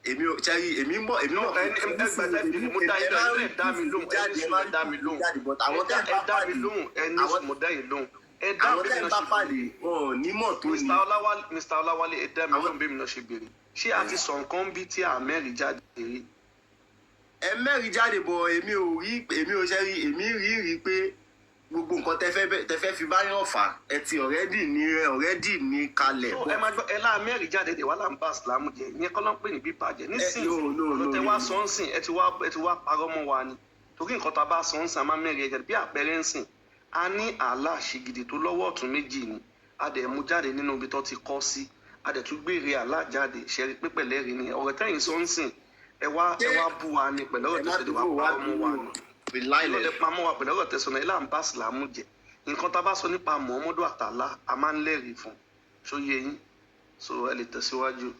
Èmi ò ṣẹ́rí, èmi mọ̀, èmi No, mọ̀. ẹni ẹgbà tẹ bí mo dá yín lóhùn, ẹ dá mi lóhùn, ẹni sùn, ẹ dá mi lóhùn. But àwọn tẹ́ Ẹ dá mi lóhùn, ẹni sùn, mo dá yín lóhùn, ẹ dá àwọn bí tẹ́ mi ń náà bá ṣe pàdé, béèrè. wọn ò ní mọ̀ tó ni. Mr Ọláwálé, Mr Ọláwálé, ẹ dá mi lóhùn bí mi náà ṣe béèrè. Ṣé a ti sọ nǹkan bí tí àmẹ́rì jáde rí? Ẹ mẹ́rin jáde bọ̀, èmi ò rí, èmi ò ṣẹ́rí, èmi rí pé gbogbo nǹkan tẹ fẹ́ fi báyọ̀ fà, ẹ ti already ní, already ní kalẹ̀. So ẹ máa gbọ́, ẹ láà mẹ́rin jáde dé wàhálà ń bá ìsìlámù jẹ, ìyẹn kọ́ ló ń pè ní bíbàjẹ́ nísìnyí. No, no, Ọ̀rọ̀ no, tẹ no. wá sọ ń sìn, ẹ ti wá parọ́ mọ́ wa ni, torí nǹkan tá a bá sọ ń sìn, a máa mẹ́rin ẹ jáde. Bí àpẹẹrẹ ń sìn, a ní àlá ṣìgìdì tó lọ́wọ́ ọ̀tún méjì ni, a dẹ̀ mú jáde nínú ibi tó ti kọ́ sí, a dẹ̀ tún gbére àlá jáde. Ṣẹ́rí pé pẹ̀lẹ́ rí ni ọ̀rọ̀ tẹ́yìn sọ ń sìn, ẹ wá bú wa ni pẹ̀lú ọ̀rọ̀ tẹ́sán, wá parọ́ mọ́ wa ni Láìlẹ̀. lọ́dẹ pamọ́ wa pẹ̀lú ọ̀rọ̀ tẹ̀sán ilé à ń bá ìsìlámù jẹ. Nǹkan tá a bá sọ nípa Muhammadu àtàlá, a máa ń lẹ́rìí fún. Ṣó yé yín? So ẹ lè tẹ̀síwájú.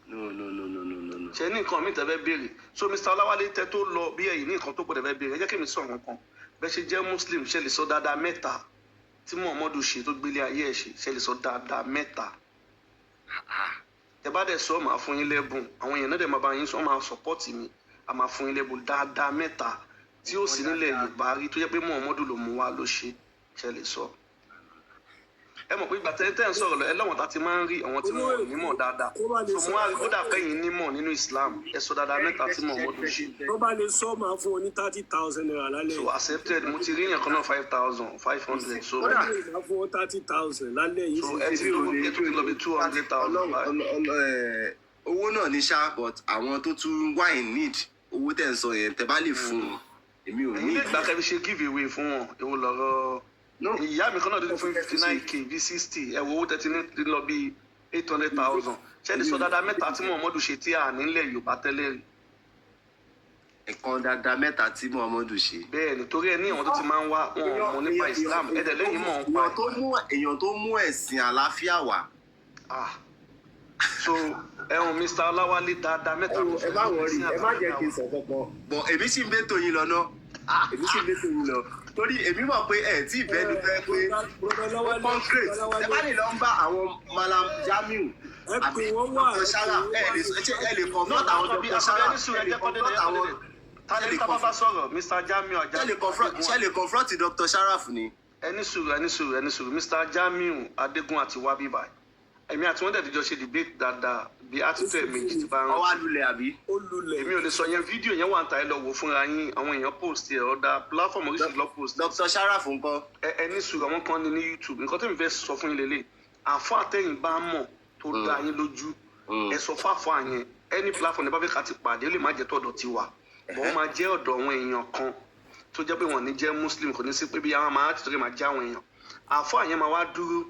No, no, no, no, no, no, no. Ṣe ní nǹkan mi tẹ́ fẹ́ béèrè? So Mr Ọláwálé, tẹ́ tó lọ, bí ẹ̀yin ní nǹkan tó pọ̀ tẹ́ fẹ́ béèrè, ẹ jẹ́ kí mi sọ nǹkan kan. Bẹ́ẹ̀ ṣe jẹ́ Muslim, ṣe lè sọ dáadáa mẹ́ta tí Muhammadu ṣe, tó gbélé ayé ẹ̀ ṣe? Ṣe lè sọ dáadáa mẹ́ta? Tẹ́ bá dẹ̀ sọ, máa fún yín lẹ́bùn. Àwọn èèyàn náà dẹ̀ máa bá yín sọ, máa support mi, a máa fún yín lẹ́bùn. Dáadáa mẹ́ta tí ó sì nílẹ̀ Yorùbá rí, tó jẹ́ pé Muhammadu ló mú wá ló ṣe, ṣe lè sọ? Ẹ mọ̀ pé ìgbà tẹ́ ń sọ̀rọ̀ lọ, ẹ lọ́wọ́n tá ti máa ń rí àwọn tí wọ́n ò nímọ̀ dáadáa. Tó bá lè So mo wá rí kódà pé yín nímọ̀ nínú Islam. Ẹ sọ dáadáa mẹ́ta tí Muhammadu ṣe. Tó bá lè sọ, máa fún ọ ní ₦30,000 lálẹ́ So yìí. accepted. Mo ti rí yẹn kan náà, 5,500, so Máa fún ọ 30,000 lálẹ́ yìí. So ẹ ti tó, ẹ tó ti lọ bí 200,000 báyìí. Owó náà ní ṣá, but àwọn tó tún wà in need owó tẹ̀ ń sọ yẹn, tẹ bá lè fún un, èmi ò Ẹ̀yin ní. lè gbà kẹ́ fi ṣe give away fún wọn. Èwo lọ̀rọ̀? No. Ìyá mi kan náà tó ti fún 59K bí 60. Ẹ wo owó tẹ́tí ní lọ bí 800,000. Ṣé lè sọ dáadáa mẹ́ta tí Muhammadu ṣe tí a nílẹ̀ Yorùbá tẹ́lẹ̀ rí? Ẹ̀kan dáadáa mẹ́ta tí Muhammadu ṣe. Bẹ́ẹ̀ ni, torí ẹ ní àwọn tó ti máa ń wá, wọn ò mọ̀ nípa Islam, ẹ dẹ̀ lẹ́yìn mọ̀ ń pa Èèyàn tó mú, èèyàn tó mú ẹ̀sìn àlàáfíà wá. Ah, so ẹ̀hún, Mr Ọláwálé, dáadáa mẹ́ta tó Ẹ má worry, ẹ má jẹ́ kí n sọ kankan. Bọ̀ èmi sì ń bẹ́ tòyìn lọ ná, èmi sì ń bẹ́ tòyìn lọ, torí èmi mọ̀ pé ẹ̀ tí ìfẹ́ ni fẹ́ pé ó concrete. Ẹ bá lè lọ ń bá àwọn Malam Jamiu Ẹ pè wọ́n wá. Dr. Shara, ẹ lè ṣe, ẹ lè confront àwọn Dr. Shara, Ní sùúrù, ẹ ẹ lè jẹ́ kọ́ dédé confront àwọn tálẹ́ tá bá bá sọ̀rọ̀, Mr Jamiu Ajá. Ṣe lè confront Dr. Sharaf ni. Ẹ ní sùúrù, ẹ ní sùúrù, ẹ ní sùúrù. Mr Jamiu Adégún àti wá bíbá, èmi àti wọn dẹ̀ ti jọ ṣe debate dáadáa bí àtúntò ẹ̀ méjì ti bá Ọwọ́ rántí. alulẹ̀ àbí. Ó lulẹ̀. Èmi ò lè sọ yẹn. Fídíò yẹn wà ń ta, ẹ lọ wò fúnra yín. Àwọn èèyàn post ẹ, ọ̀dà platform oríṣiríṣi lọ post. Dr. Sharaf ńkọ́? Ẹ ní sùúrù, àwọn kan ní ní YouTube. Nǹkan tó mi fẹ́ sọ fún yín lélẹ̀, àfọ àtẹ̀yìn bá mọ̀ tó dá yín lójú, ẹ sọ fún àfọ àyẹn. Any platform ní bá fẹ́ ká ti pàdé, ó lè má jẹ́ tọ̀dọ̀ tiwa, bọ́ ó máa jẹ́ ọ̀dọ̀ àwọn èèyàn kan tó jẹ́ pé wọ́n ní jẹ́ Muslim. Kò ní sí pé bí àwọn máa ti torí máa jẹ́ àwọn èèyàn. Àfọ àyẹn máa wá dúró,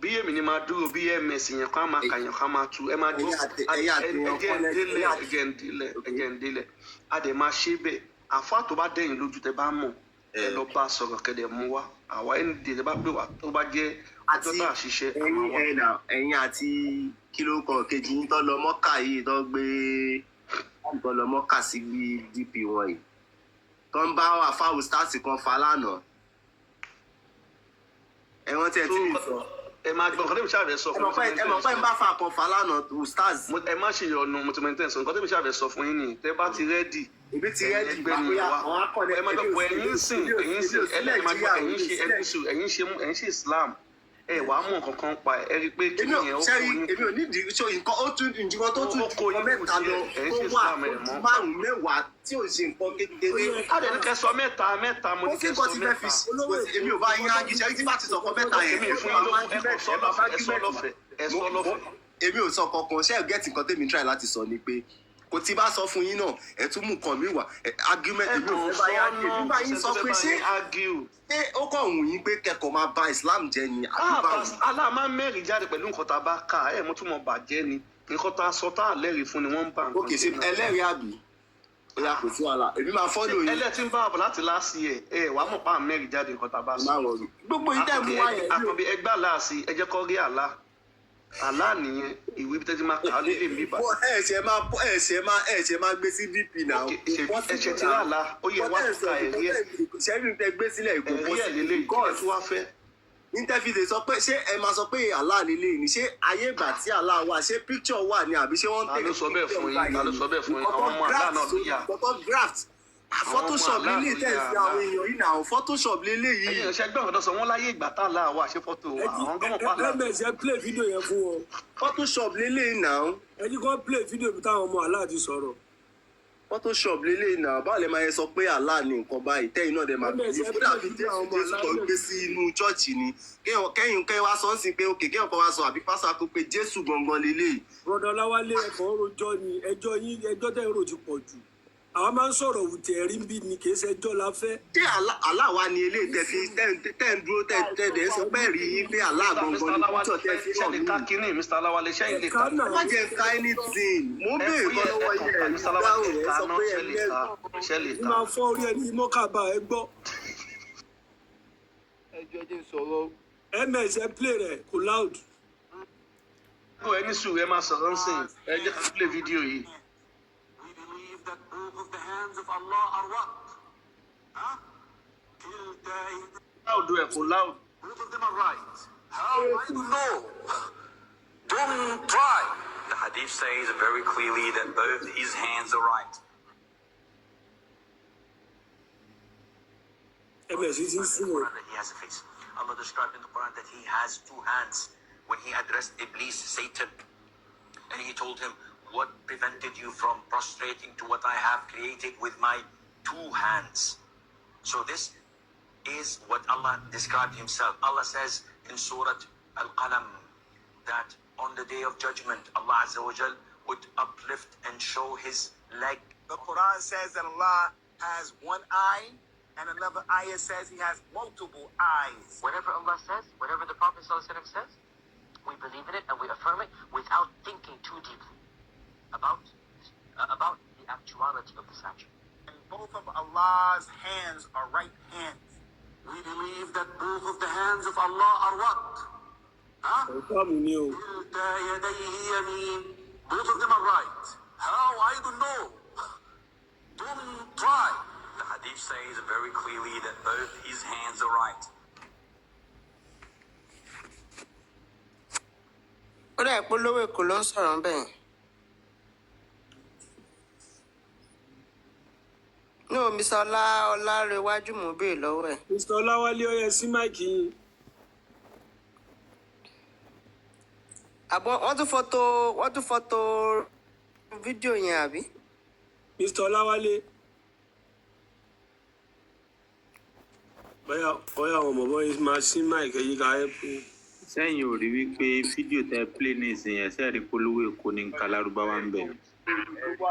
bí èmi ni máa dúró, bí ms yẹn kan á máa kà, yẹn kan á máa tu, ẹ máa gbọ́. Ẹ̀yin àti wọn Ẹjẹ́ ń kọ́lẹ́- délẹ̀. ẹ̀yin Ẹjẹ́ ń délẹ̀, ẹjẹ́ ń délẹ̀. A dẹ̀ máa ṣe bẹ́ẹ̀. Àfọ tó bá dẹ̀yìn lójú, tẹ bá mọ̀, ẹ lọ bá sọ̀rọ̀ kẹ́dẹ̀ mú wá. Àwa ẹni dè bá pè wá, tó bá jẹ́ ọjọ́ Àti tá a ṣiṣẹ́, a ẹ̀yin máa wá. Ẹ̀yin ẹ̀yin àti kí ló kọ kejì yín tó lọ mọ́kà yìí, tó gbé tó lọ mọ́kà sí DP wọn yìí, tó ń bá àfáwù stars kan fa lánàá, ẹ rántí ẹ tí mi sọ? Ẹ máa gbọ́ nǹkan tẹ́mi ṣáà sọ Ẹ fún mọ̀ pé, ẹ mọ̀ pé ń bá fa kan fa lánàá, stars. Ẹ má ṣe yọnu, mo ti mọ intention. Nǹkan tẹ́mi ṣáà sọ fún yín nìyí. Tẹ́ bá ti ready, Èmi ti ready. ẹgbẹ́ ni Bóyá wa àwọn akọ̀lẹ̀. Ẹ máa gbọ́ pé ẹ̀yin sìn, ẹ̀yin sìn ẹlẹ́yìn máa gbọ́, ẹ̀yin ṣe ẹ̀yin ẹ̀yin ṣe ẹ̀yin ṣe Islam, ẹ wàá mọ̀ nǹkan kan pa ẹ rí i pé kí Èmi ò ni yẹn ó kó sẹ́rí yín èmi ò nídìí ṣó nǹkan ó tún nǹkan tó tún Ó kó ju yín nǹkan mẹ́ta kù lọ díẹ̀. Ẹ̀yin tó ṣe wà Islam, ẹ̀ mọ̀. márùn mẹ́wàá tí ò ṣe nǹkan kékeré. Á dẹ̀ ní kẹ́ sọ mẹ́ta mẹ́ta, mo Ó ní sì kẹ́ kọ́ sọ ti fẹ́ fi mẹ́ta. Èmi ò bá yín ági ṣẹ́rí tí bá ti sọ̀kọ́ mẹ́ta yẹn. Èmi fún yín lówó, ẹ kàn sọ lọ́fẹ̀ẹ́, ẹ sọ lọ́fẹ̀ẹ́, ẹ sọ lọ́fẹ̀ẹ́. Èmi ò sọ kankan. Ṣé ẹ get nǹkan tèmi try láti sọ ni pé kò tí bá sọ fún yín náà, ẹ tún mú nǹkan mi wá, argument. Ẹ Èmi ò kàn fẹ́ bá yín argue. sọ Èmi bá yín sọ pé ṣé argue. Ṣé ó kàn wù yín pé kẹ́kọ̀ọ́ máa ba Islam jẹ́ ni àbí báwo? Alá máa ń mẹ́rin jáde pẹ̀lú nǹkan tá a bá kà ẹ̀ mo tún mọ̀ bàjẹ́ ni nǹkan tá a sọ tá a lẹ́rìí fún ni wọ́n ń bà nǹkan Ok, ṣe jẹ́ náà. ẹlẹ́rìí àbí? Ó yá, kò sí wàhálà, èmi máa follow yín. Ẹlẹ́ tí ń bá àbọ̀ láti last year, ẹ wàá mọ̀ pa à ń mẹ́rin jáde nǹkan tá a bá sọ. Má worry. Gbogbo yín tẹ́ mú wá yẹn. Àkànbí, ẹgbẹ́ àlá sí, ẹ jẹ́ kó rí àlá. Àlá nìyẹn, ìwé bí tẹ́tí máa kà á lélẹ̀ mi bá. Bọ́ ẹ ṣe máa ẹ ṣe máa ẹ ṣe máa gbé sí DP náà. Ok, ẹ̀ṣẹ̀ tí rí àlá, ó yẹ wá ka ẹ̀rí ẹ̀. Ṣẹ́rí tẹ gbé sílẹ̀ kò Ẹ̀rí ẹ̀ lélẹ̀, kí lẹ tún wá fẹ́? Interview sọ pé, ṣé ẹ máa sọ pé Allah lélẹ̀ ni? Ṣé ayé ìgbà tí Allah wà, ṣé picture wà ni, àbí ṣé wọ́n ń Ta ló sọ bẹ́ẹ̀ fún yín? Ta ló sọ bẹ́ẹ̀ fún yín? Àwọn ọmọ Allah náà ló yà. Nǹkan tó graft Photoshop Àwọn ọmọ Allah lélẹ̀ ló tẹ̀ yà sí àwọn Allah. èèyàn yìí náà, Photoshop lélẹ̀ yìí. Ẹ̀yin ìṣẹ́ gbọ́n ọ̀dọ́ sọ wọ́n láyé ìgbà tá Allah wà, ṣé fọ́tò wà? Àwọn gọ́mọ̀ pa Allah. Ms, ẹ play video yẹn fún wọn. Photoshop lélẹ̀ náà. Ẹ ní kó play video bí táwọn ọmọ Allah ti sọ̀rọ̀. Photoshop lélẹ̀ náà. Báwo lè máa yẹ sọ pé Allah ní nǹkan báyìí, tẹ́yìn náà dẹ̀ máa Ms, bí ẹ kódà play bí video Jésù àwọn ọmọ Jésù Allah tó ń gbé sí inú chọ́ọ̀chì ni, kẹ́yìn kẹ́yìn wá sọ ń sìn pé òkè, kẹ́yìn kan wá sọ, àbí pásá tó pé Jésù gangan lélẹ̀. Brother Ọláwálé, ẹ̀kọ́ rojọ́ ni ẹjọ́ yín, ẹjọ́ tẹ̀ ń rò ti pọ̀ jù. Àwa máa ń sọ̀rọ̀ wùtẹ̀ ẹ̀rí ń bí ni, kì í ṣe ẹjọ́ la fẹ́. Ṣé Allah wa ni eléyìí tẹ́ fi tẹ́ ń dúró, tẹ́ dẹ̀ ń sọ pé rí yín pé Allah Mr. gangan ni Ọláwálé, picture tẹ́ fi ṣe hàn lè mí? ká kínní, Mr. Ọláwálé, ṣe lè Ẹ̀ka ká? náà. Ẹ má jẹ́ ká anything, mo ń Ẹ béèrè fúyẹ́ kan lọ́wọ́ ẹ kàn yẹn ká, ẹ̀ Mr. Ọláwálé, dáhùn, ẹ ẹ ká sọ náà, pé ṣe ẹ lè lẹ́rù. ká, ṣe lè Ní ká. máa fọ́ orí ẹni mọ́kàbá ẹ gbọ́. Ẹ jọ̀ọ́, ẹ jẹ́ n sọ̀rọ̀. Ms, ẹ play rẹ̀ kò loud. Kó ẹ ní sùúrù, ẹ máa sọ̀rọ̀ ń sìn, ẹ jẹ́ ká play video yìí. We believe that both of the hands of Allah are what? Huh? كلتا Loud ẹ kò loud. Both of them are right. How? I don't know. Don't try. The hadith says very clearly that both his hands are right. Ms ti ń sùn o. Quran that he has a face. Allah described in the Quran that he has two hands when he addressed Iblis, Satan, and he told him, "What prevented you from prostrating to what I have created with my two hands?" So this is what Allah described himself. Allah says in Surah Al-Qalam that on the Day of Judgment, Allah Azza wa Jal would uplift and show his leg. The Quran says that Allah has one eye, and another ayah says he has multiple eyes. Whatever Allah says, whatever the Prophet ﷺ says, we believe in it and we affirm it without thinking too deeply about the actuality of this action. And both of Allah's hands are right hands. We believe that both of the hands of Allah are what? Huh? Confirm ni o. كلتا يديه يمين. Both of them are right. How? I don't know. Don't try. The hadith says very clearly that both his hands are right. Ó dà pé olówó Èkó ló ń sọ̀rọ̀ bẹ́ẹ̀ yẹn. No, Mr. Ọlá Ọlárẹ̀wájú, mò ń béèrè lọ́wọ́ ẹ̀. Mr Ọláwálé, ó yẹ sí mic yín. Àbọ̀ wọ́n tún fọ́tò fídíò yẹn, àbí? Mr Ọláwálé, bóyá àwọn ọmọ bóyá máa sí mic ẹ̀yí ká ẹ̀ pé. Sẹ́yìn ò rí wípé fídíò tẹ play ní ìsìn yẹn, sẹ́ẹ̀rí polówó Èkó ní nǹkan lárúbáwá ń bẹ̀ ni?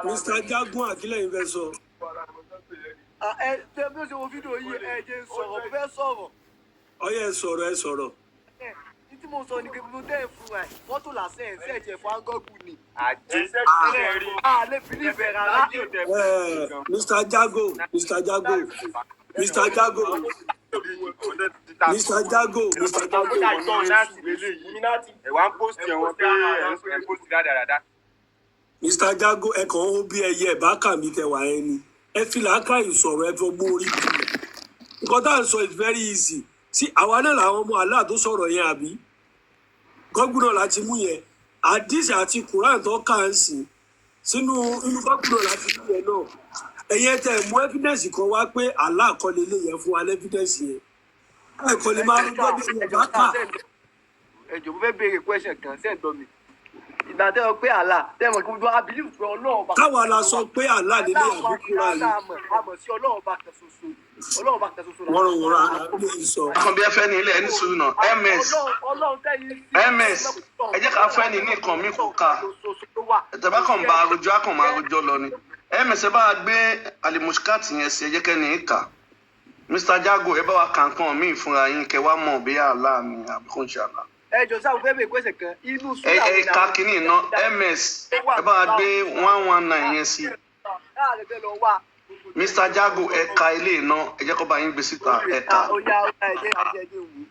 Mr Jagun, àkílẹ̀ yìí fẹ́ sọ. Ah, ẹ tẹ bí ó ṣe wo fídíò yìí, ẹ jẹ́ n sọ̀rọ̀, mo fẹ́ sọ̀rọ̀. Ó yẹ, ẹ sọ̀rọ̀, ẹ sọ̀rọ̀. Ẹ ní tí mo sọ ni pé mo tẹ́ ẹ fún ẹ fọ́tò lásán, ẹ̀ ń sẹ̀jẹ̀ fún angọ́gù ni. A lè fi ní ìbẹ̀rẹ̀ rárá. Ẹ Mr Jago, Mr Jago, Mr Jago, Mr Jago, Mr Jago. Ẹ wá ń post ẹ̀wọ̀n pé ẹ̀ ń post rádaràda. Mr Jago, ẹ kàn ń hó bí ẹyẹ ìbákà mi tẹ wà ẹ ni. Ẹ fi làákàyè sọ̀rọ̀, ẹ fi ọgbọ́n orí jù. Nǹkan tá à ń sọ is very easy. Sí àwa náà làwọn ọmọ Allah tó sọ̀rọ̀ yẹn, àbí gọ́gùn náà láti mú yẹn, àdìsí àti Quran tó kà ń sìn sínú inú gọ́gùn náà láti mú yẹn náà. Ẹ̀yẹ tẹ mú evidence kan wá pé Allah kọ́ lélẹ̀ yẹn, fún wa evidence yẹn. Ẹ kò lè máa gbọ́ bí ẹyẹ ìbákà. Ẹ jọ̀ọ́, mo fẹ́ béèrè question kan, ṣé ẹ gbọ́ mi? Ìgbà tẹ́ ọ pé Allah, tẹ́ mọ̀ kí gbogbo wa believe pé Ọlọ́run bá Káwa la sọ pé Allah lélẹ̀, àbí Quran? Àmọ̀ sí Ọlọ́run bá kan ṣoṣo, Ọlọ́run bá kan ṣoṣo. Wọ́n wọ́n lè sọ. Kan bí ẹ fẹ́ ní ilé ẹni sùúrù náà, ms. Ọlọ́run tẹ́yìn sí. Ms, ẹ jẹ́ ká fẹ́ ní nǹkan mi kò ká tẹ̀bá kan bá arojọ́, á kàn máa rojọ́ lọ ni. Ms, ẹ bá wa gbé alimuskat yẹn sí, ẹ jẹ́ kẹ́ni í kà. Mr Jago, ẹ bá wa kà nǹkan míì fúnra yín, kẹ wá mọ̀ bí Allah ni àbí kò ń ṣe Allah. Ẹ jọ̀ọ́ sáà, mo fẹ́ béèrè question kan inú Ẹ ẹ ka kínní iná. Ms, ẹ bá wa gbé 119 yẹn sí. Mr Jago, ẹ ka ilé iná, ẹ jẹ́ kó bá yín gbé síta, ẹ ka. Ó yá, ó yá, ẹ jẹ́ àti ẹ jẹ́ wò ó.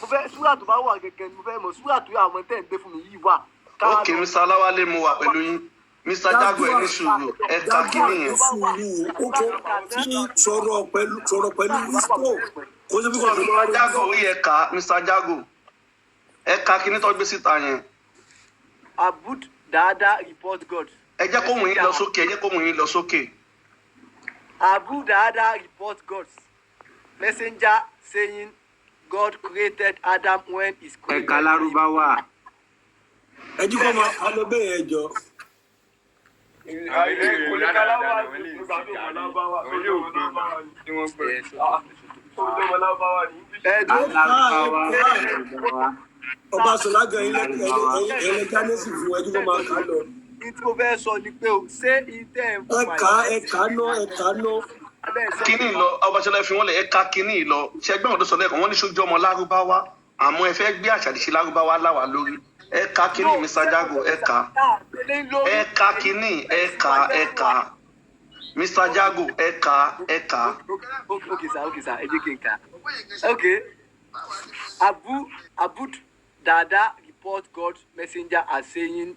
Mo fẹ́ súrà tó bá wà gẹ́gẹ́ ni mo fẹ́ mọ̀, súrà tó àwọn tẹ́ ń gbé fún mi yìí wà. Ok, Mr Aláwálé, mo wà pẹ̀lú yín. Mr Jago, ẹ ní sùúrù, ẹ ka Jaguar, kínní ní yẹn. sùúrù, ó kọ tí sọ̀rọ̀ pẹ̀lú wisdom, kó sì bí kò tó Mr Jago, ó yẹ ká Mr Jago, ẹ ka kínní tó gbé síta yẹn. Abu Dada report God. Ẹ jẹ́ kó wùn yín lọ sókè, ẹ jẹ́ kó wùn yín lọ sókè. Abu Dada report God's messenger saying God created Adam when he Ẹ created ka lárúbáwá. Ẹ jí kó máa kà lọ bẹ́ẹ̀ yẹn jọ. Àwọn ilé ìwé ládàá àwọn ilé ìsìn àwọn ilé ògbó tí wọ́n gbọ́. Ẹ̀dùn. Alárúbáwá, lárúbáwá. Ọba sọlá gan ilé ẹlẹgánẹsì fún ẹ jí kó máa kà lọ. Ní tí mo fẹ́ sọ ni pé o ṣé ìtẹ́ ẹ̀ ń Ẹ fún wa kà á, ẹ kà á ná, ẹ kà á ná. Kínní lọ, Ọbaṣọlá, fi wọn lẹ, ẹ ka kínní lọ. Ṣẹgbọn ọdún sọ lẹ́ẹ̀kan, wọn ní sójú ọmọ lárúbáwá, àmọ́ ẹ fẹ́ gbé àṣà àdìsí lárúbáwá láwa lórí. Ẹ ka kínní, Mr Jago, ẹ ka, ẹ ka kínní, ẹ ka, ẹ ka, Mr Jago, ẹ ka, ẹ ka. Okay sir, okay sir, ẹ jẹ́ kí n kà. Okay. Abu Dada report God's messenger as saying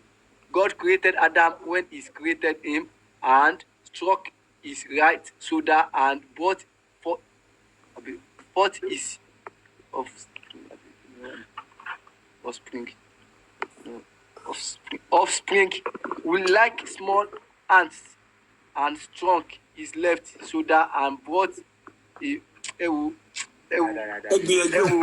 God created Adam when he created him and struck his right shoulder and brought forth his of offspring, no, offspring will like small ants and struck his left shoulder and brought a ewu ewu. Ẹ gbìyànjú. Ewu.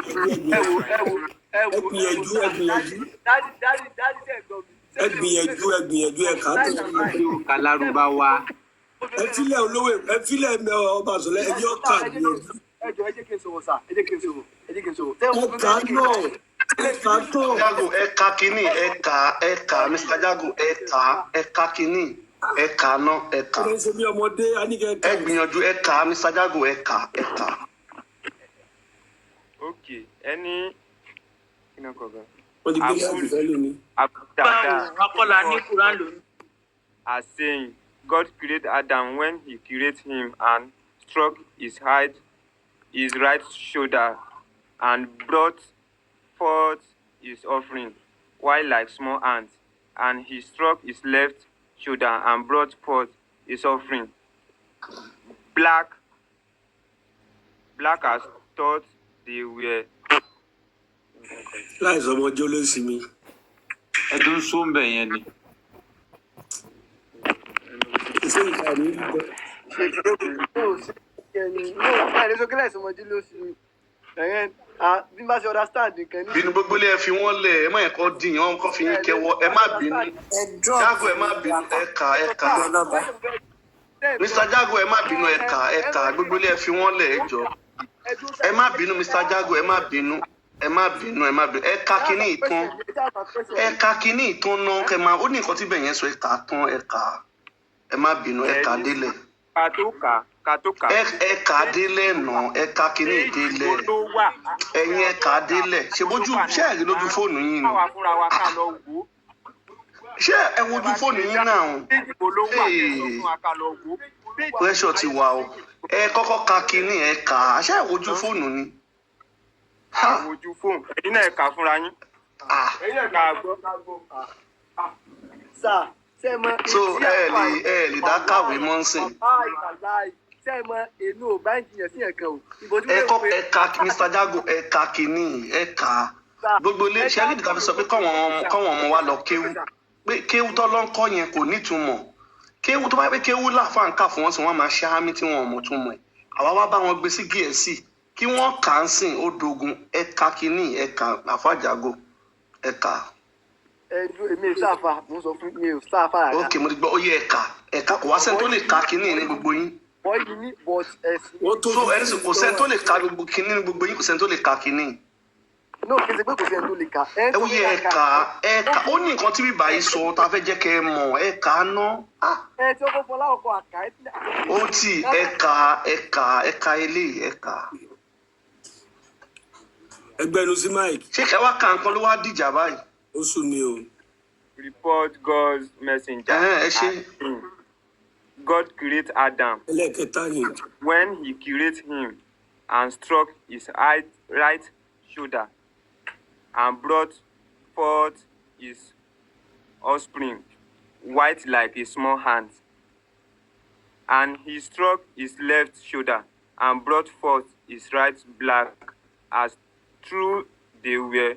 Ẹ Ewu ewu ewu. Ẹ gbìyànjú, ẹ gbìyànjú. Daddy, daddy, daddy, ṣe gbọ́ mi. Ẹ gbìyànjú, ẹ gbìyànjú, ẹ kà á tó. Ṣé o ka lárúbáwá? Ẹ filẹ̀ olówó, ẹ filẹ̀ mẹ ọba sọlá, ẹ jẹ́ ọkà gbìyànjú. Ẹ jọ̀ọ́, ẹ jẹ́ kí n sọ̀rọ̀ sà, ẹ jẹ́ kí n sọ̀rọ̀, ẹ jẹ́ kí n sọ̀rọ̀. Ẹ kà á náà, ẹ kà á tó. Jago, ẹ ka kínní, ẹ ka, ẹ ka, Mr Jago, ẹ ka, ẹ ka kínní, ẹ ka ná, ẹ ka. Ẹ ṣe bí ọmọdé aníkẹ́ ká. Ẹ gbìyànjú, ẹ ka, Mr Jago, ẹ ka, ẹ ka. Ok, ẹni kí ni kò gan. Wọ́n ti gbé láti fẹ́ lónìí. Abu Dada Akọ́là ní Quran lónìí. as saying God created Adam when he created him and struck his right shoulder and brought forth his offering, while like small ants, and he struck his left shoulder and brought forth his offering, black as thought they were. Láìsọ ọmọ ọjọ́ ló sinmi. Ẹ tó ń sún bẹ̀ yẹn ni. Ṣé ìka ní í No, ẹ lè sọ kí láìsọ ọmọdé ló sì ẹ̀yẹn bí n bá ṣe understand nǹkan ní. Bínú gbogbo ilé, ẹ fi wọn lẹ, ẹ má yẹ kó dín wọn kó fi yín kẹwọ, ẹ má bínú. Ẹ drop. Jago, ẹ má bínú, ẹ ka, ẹ ka. Lọ́ba. Mr Jago, ẹ má bínú, ẹ ka, ẹ ka. Gbogbo ilé, ẹ fi wọn lẹ, ẹ jọ, ẹ má bínú. Mr Jago, ẹ má bínú, ẹ má bínú, ẹ má bínú. Ẹ ka kínní ìtàn, ẹ ka kínní ìtàn náà kẹ máa ó ní nǹkan tí bẹ̀ yẹn sọ. Ẹ kà á tán, ẹ kà á, ẹ má bínú, ẹ kà á délẹ̀. Ká tó kà, ká tó kà. Ẹ kà á délẹ̀ nà, ẹ ka kínní délẹ̀. Ló wà. Ẹ̀yin, ẹ kà á délẹ̀. Ṣe bójú ṣé ẹ rí lójú fóònù yín ni? Káwa fúnra wa ká lọ wò ó. Ṣé ẹ wojú fóònù yín náà? Péjì wo ló wà? Kẹ́ sọ fún wa ká lọ wò ó. Péjì Pressure ti wà o. Ẹ kọ́kọ́ ka kínní, ẹ kà á. Ṣé ẹ wojú fóònù ni? Àwọn ojú fóònù. Ẹ̀yin náà ẹ kà fúnra yín. Ah. Ẹ̀yin náà kà á gbọ́. Sà, ṣé ẹ mọ. So ẹ lè dá kàwé mọ́ ń sìn. Aláì, ṣé ẹ mọ, èmi ò bá ń jiyàn sí ẹ̀kan o. Ìbò tí Ẹ mo kọ́ rò pé ẹ ka, Mr Jago, ẹ ka kínní, ẹ kà á. Gbogbo ilé ṣe é nídìí tàbí sọ pé kọ́wọn ọmọ wa lọ kéwú, pé kéwú tó lọ ń kọ́ yẹn kò nítumọ̀. Kéwú tó bá yẹ pé kéwú láàfáà ń kà fún wọn sí, wọn máa ṣe ámì tí wọn ò mọ̀ túmọ̀ ẹ̀. Àwa wá bá wọn gbé sí Gẹ̀ẹ́sì kí wọ́n kà á sìn, ó dogun. Ẹ ka kínní, ẹ kà, àfàjàgò, ẹ kà. Ẹ dúró, èmi ò sáfà, mo ń sọ fún mi ò sáfà rárá. Ok, mo ti gbọ́, ó yẹ ẹ kà, ẹ kà. Kò wá sẹ́ni tó lè ka kínní ní gbogbo yín. Wọ́n yìí ní but ẹ̀sìn. Wọ́n tó So ẹni sọ kò sẹ́ni tó lè ka gbogbo kínní ní gbogbo yín, kò sẹ́ni tó lè ka kínní. No, kì í ṣe pé kò sẹ́ni tó lè kà. Ẹ Ẹ ó yẹ ẹ kà, ẹ kà. Ó ní nǹkan tí bíbá yìí sọ tá a fẹ́ jẹ́ kẹ́ ẹ mọ̀. Ẹ kà á ná. Ah, Ẹ tí ó kọ́ fọlá ọkọ̀ àkà ẹ tí. Ó tì, ẹ kà, ẹ kà, ẹ ka eléyìí, ẹ kà. Ẹgbẹ́nu sí mike. Ṣé ẹ wá ka nǹkan ló wá dìjà báyìí? Ó sùn ni o. Report God's messenger. Ẹhẹ́n, ẹ ṣé. As saying, God created Adam Ẹlẹ́ẹ̀kẹta ni. when he created him and struck his right shoulder and brought forth his offspring. white like a small hand. And he struck his left shoulder and brought forth his right black as though they were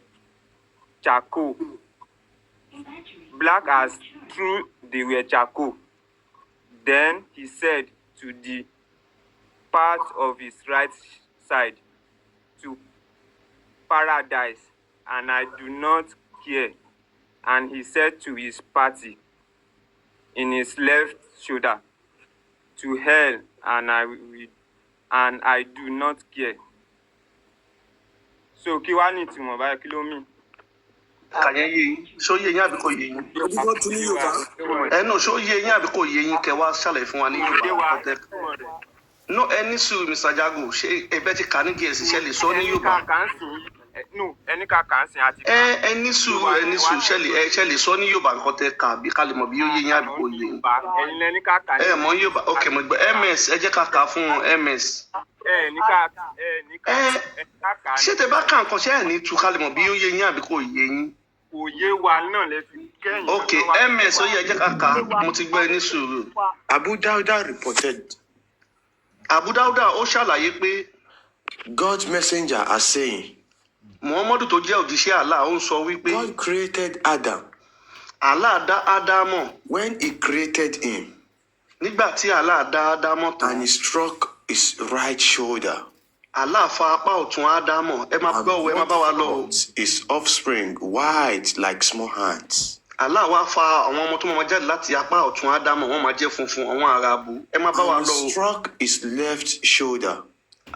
charcoal. Black as though they were charcoal. Then he said to the part of his right side, to paradise, and I do not care. And he said to his party in his left shoulder, to hell, and I do not care. So kí wá ní ìtumọ̀ báyìí, kí ló mean? Kàyẹn yé yín? Ṣó yé yín àbí kò yé yín? Ojú kan tún ní Yorùbá. Ẹnu ṣó yé yín àbí kò yé yín? Kẹ wá ṣàlàyé fún wa ní Yorùbá. No, ẹ ní sùúrù, Mr Jago. Ṣé ẹbẹ ti kà ní Gẹ̀ẹ́sì, ṣe lè sọ ní Yorùbá? Ẹni ká kà ń sìn, no, ẹni ká kà ń sìn àti. Ẹ ní sùúrù, ẹ ní sùúrù. Ṣe lè sọ ní Yorùbá nǹkan tẹ kà, bí ká lè mọ̀ bí ó yé yín àbí kò yé yín? Ẹ̀yin lẹni ká kà. Ẹ mọ̀ Yorùbá? Ok, mo gbọ́. Ms, ẹ jẹ́ ká kà fún ms. Ẹ ní ká ẹ ní ká Ẹ ẹ ká kà. Ṣé tẹ bá kà nǹkan, ṣé ẹ ní tú ká lè mọ̀ bí ó yé yín àbí kò yé yín? Kò yé wa náà lẹ fi kẹ́yìn. Ok, ms, ó yẹ, ẹ jẹ́ ká kà. Mo ti gbọ́, ẹ ní sùúrù. Abu Dawuda reported Abu Dauda ó ṣàlàyé pé God's messenger as saying, Muhammadu tó jẹ́ òjíṣẹ́ Allah, ó ń sọ wípé God created Adam. Allah dá Ádámọ̀. When he created him, Nígbà tí Allah dá Ádámọ̀ tán, and he struck his right shoulder, Allah fa apá ọ̀tún Ádámọ̀. Ẹ máa and gbọ́ o, ẹ máa bá wa lọ o. brought his offspring white like small hands. Allah wá fa àwọn ọmọ tó máa jáde láti apá ọ̀tún Ádámọ̀, wọ́n máa jẹ́ funfun, àwọn Àràbù. Ẹ máa bá wa And lọ he o. struck his left shoulder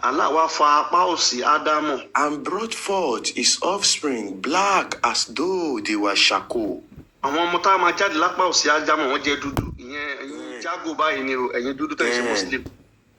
Allah wá fa apá òsì Ádámọ̀ and brought forth his offspring black as though they were charcoal. Àwọn ọmọ tá a máa jáde lápá òsì Ádámọ̀, wọ́n jẹ́ dúdú. Ìyẹn ẹ̀yin jágò báyìí ni o, ẹ̀yin dúdú tẹ̀ ń ṣe Muslim. Then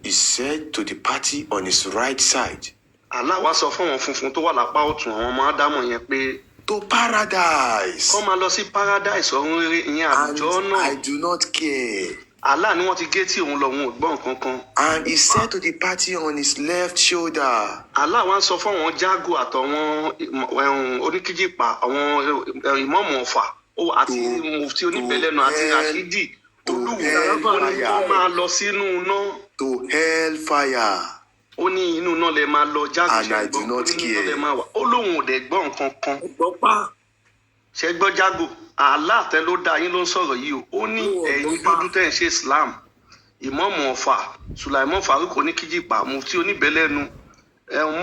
he said to the party on his right side, Allah wá sọ fún àwọn funfun tó wà lápá ọ̀tún àwọn ọmọ Ádámọ̀ yẹn pé to paradise, kọ́ máa lọ sí paradise, ọ̀run rere, ìyẹn and àlùjọ náà. I do not care. Allah ni wọ́n ti gé tí òun lọ, òun ò gbọ́ nǹkan kan. And he said to the party on his left shoulder, Allah wá ń sọ fún àwọn jágò àtàwọn oníkíjìpá, àwọn ìmọ̀ọ́mù Ọ̀fà àti mufti oníbẹ̀lẹ́nu àti Rashidi Olúwo, ó ní kó máa lọ sínú iná. To hell fire. Ó ní inú iná lẹ máa lọ, jágò. And I do Ṣe gbọ́? Ó not ní inú iná lẹ care. máa wà. Ó lóun ò dẹ̀ gbọ́ nǹkan kan. Gbọ́ pa. Ṣe gbọ́, jágò? Allah tẹ ló dá yín ló ń sọ̀rọ̀ yìí o. Ó ní ẹ̀yin dúdú tẹ̀ ń ṣe Islam, ìmọ̀ọ́mù Ọ̀fà, Sulaimon Farouk oníkíjìpá, mufti oníbẹ̀lẹ́nu,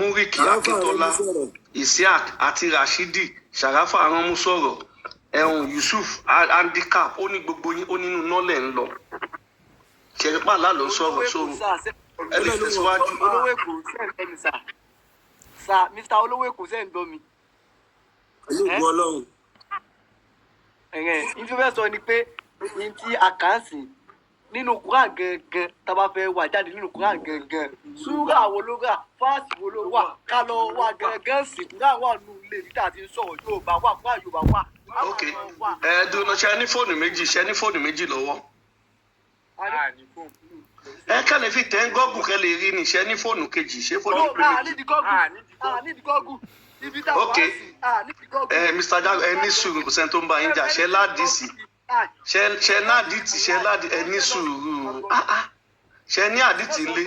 Múríkì Àràfà rẹ Akíntola, ló sọ̀rọ̀. Isiaq àti Rashidi Sharafa aránmú sọ̀rọ̀, Yusuf handicap. Ó ní gbogbo yín, ó nínú nọ́lẹ̀ ń lọ. Ṣẹ̀rípà Allah ló ń sọ̀rọ̀, so ẹ lè tẹ̀síwájú. Olówó Èkó, ṣe ń gbọ́ mi, sir? Sir, Mr Olówó Èkó, ṣe ń gbọ́ mi? Pẹ̀lú ògùn Ọlọ́run. Ẹ̀hẹ̀n, ní tí mo fẹ́ sọ ni pé ní tí a kà á sí nínú Quran gangan, tá a bá fẹ́ wà jáde nínú Quran gangan, súrà wo ló wà, verse wo ló wà, ká lọ wà gangan sí. Quran wà nù ilé nígbà tí ń sọ̀rọ̀, Yorùbá wà, Quran Yorùbá wà. Ok, ẹ dúró, ṣe ní fóònù méjì? Ṣe ní fóònù méjì lọ́wọ́? Ẹ kẹ́lẹ́ fi tẹ́ ń Google kẹ́ lè rí ni. Ṣe ní fóònù kejì? Ṣé fóònù Ó pé à méjì? nídìí Google, à nídìí Google, ibi tá a wà Ok. sí, à nídìí Google. Ẹ Mr Jago, ẹ ní sùúrù, kò sẹ́ni tó ń bá yín jà. Ṣe ládìsí? Ṣe ládìtì? Ṣe ládì? Ẹ ní sùúrù. Ah, ah. Ṣe ní àdìtì ńlé?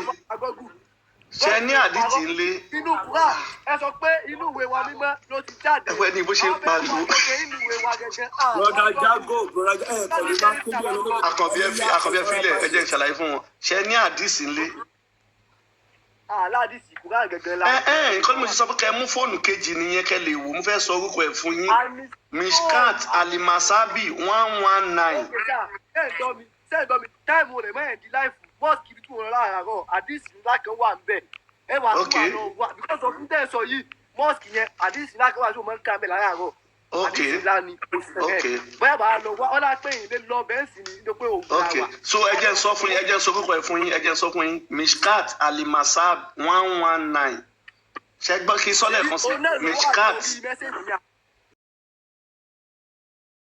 Ṣe ní àdìtì ńlé? Inú Quran, ẹ sọ pé inú ìwé wa mímọ́ ló ti jáde. Ẹwẹ́ ni bó ṣe ń pariwo. Inú ìwé wa gẹ́gẹ́. Brother Jago, brother, ẹ kọ̀ lè máa kó bí ọlọ́wọ́. Àkànbí, ẹ fi Àkànbí, ẹ filẹ̀, ẹ jẹ́ n ṣàlàyé fún wọn. Ṣe ní àdìsí ńlé? Aládìsí Quran gẹ́gẹ́ la. Ẹ nǹkan tí mo ṣe sọ pé kẹ́ ẹ mú fóònù kejì nìyẹn, kẹ́ lè wò. Mo fẹ́ sọ orúkọ ẹ̀ fún yín: Mishkat Alimasabi 119. Ṣé ń gbọ́ mi? Ṣé ń gbọ́ mi? Time rẹ̀ mọ́ ẹ̀ di live mosque ibi tí mo lọ láàárọ̀, àdìsí ńlá kan wà ń bẹ̀. Ẹ wà tún wà lọ wà because of tẹ́ ẹ sọ yìí, mosque yẹn, àdìsí ńlá kan wà tí mo máa ń kà mẹ́ láàárọ̀. Àdìsí ńlá ni. Bóyá bàá lọ wá ọlá pé ìlé lọ bẹ́ẹ̀ sì ni ló pé òun Ok, so ẹ jẹ́ n sọ fún yín, ẹ jẹ́ n sọ orúkọ ẹ̀ fún yín, ẹ jẹ́ n sọ fún yín: Mishkat Alimasab 119. Ṣe gbọ́? Kí sọ́lẹ̀ kan sí Mishkat.